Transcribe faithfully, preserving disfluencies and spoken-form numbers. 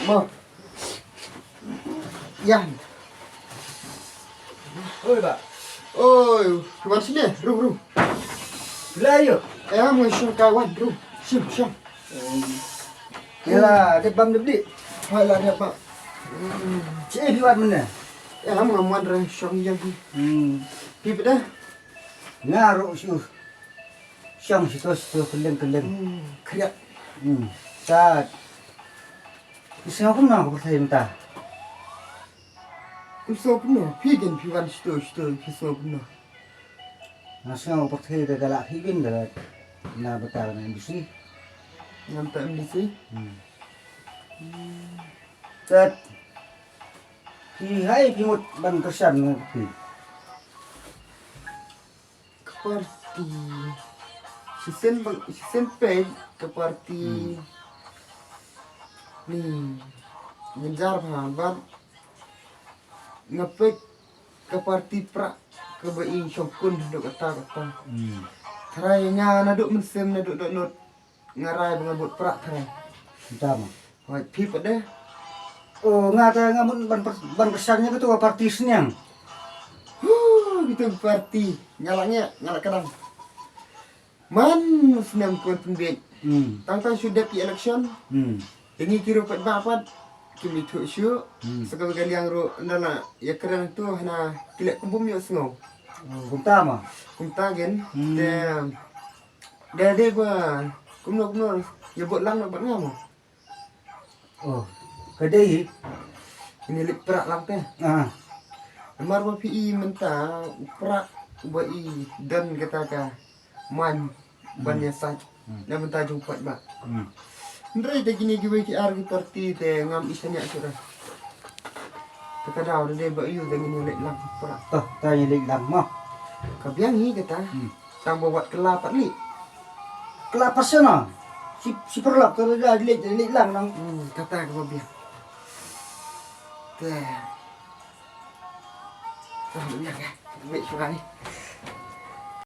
Mo. Yan. Oi, ba. Oi, wan sini, ru, ru. Bila ayo. Eh, mo shong ka wan, ru. Shim, shim. Ila, de bam de bli. Hala de bam. Che bi wan mene. Eh, mo wan re shong ya bi. Hmm. Pi pede. Nga ru shu. Shong shu to shu to keleng keleng. Hmm, kriat. Hmm. Sat. Isnga kumno ka pyrthei mynta. Kumno kumno, phi kin phi wan shito shito phi sngew kumno. Nga sngew pyrthei da ka la phi bin da na bata na M D C. Ngam ta M D C. Hmm. Tat. Phi hai phi mut ban kyrshan ne phi. Ka parti. Shisien bang, shisien peit ka parti. Hmm. Ni nginjar bha bad nga peit ka parti pra kaba i shongkun duk kata kata. Hmm. Trai nga naduk mynsiem naduk dok not. Nga rai ba nga bud pra trai. Nta ma. Hoi, phi pat de. Oh, nga ta nga mut ban per-, ban kyrshan ïa katu ka parti sniang. Huh, kitu parti. Nga la nge, nga la kadang. Man sniang kuan pynbeit. Hmm. Tang tang shu dep ïa election. Hmm. Ïa ngi ki ruh pat ba pat. Ki mi thuh shu. Hmm. Sa ka liang ruh nda la ïa kren tu hana ki leh kumbum ïa sngew. Oh, kumta ma. Kumta gen. Hmm. Te Da dei ba kumno kumno ïa bud lang na bad nga mo. Oh, ka dei hi. Ini lip pra lang te. Ah. Namar ba phi i mynta pra ba i don kata ka man ban ïa sait. Hmm. Na mynta jong pat ba. Hmm. Hynrei te kine kiwei ki ar ki parti te ngam i sanya sura. Te ka daw da dei ba ïu da ngin ïa leit lang pra. Toh, ta ïa leit lang mo. Ka biang hi kata. Hmm. Tang ba wat kylla pat leit. Kylla pat sha na. Shi, shi paralok ka da leit, leit lang nang. Hmm, kata ka ba biang. Te. Tang ba biang ka. Wei shuwa ni.